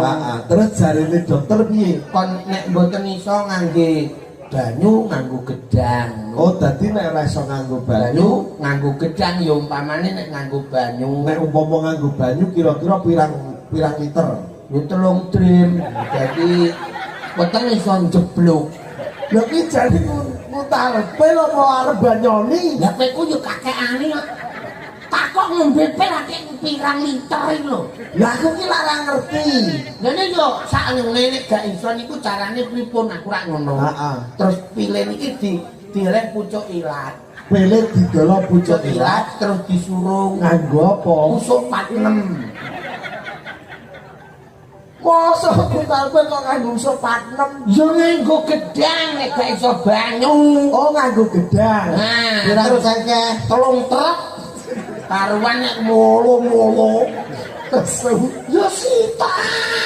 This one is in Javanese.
Heeh, terus jarene dokter piye? Kon nek mboten iso ngangge banyu, nganggo gedang. Oh, dadi nek ora iso nganggo banyu, Banyu nganggo gedang ya umpamane nek nganggo banyu nek umpama nganggo banyu kira-kira pirang pirang liter? Ya 3 drim. Dadi weteng iso njeblug. Lha ki jane ngutal pil apa arep banyoni? Lah, kowe ku yo kakekane kok. Takok ngombe pil akeh pirang liter iki lho. Lah, aku ki lak ora ngerti. Lha nek yo sakngene nek gak iso niku carane pripun, aku rak ngono. Terus pile niki dielek pucuk ilat. Pile didolo pucuk Pucuk ilat ilat terus disurung. Nganggo apa? Usuk 46. Mosok ngutal pil kok nganggo usuk 46? Yo nganggo gedang nek gak iso banyu. Oh, nganggo gedang. Nah, Pirang terus cengkeh? 3 truk. Karuan nek molo-molo. Kesu. Yo sitok.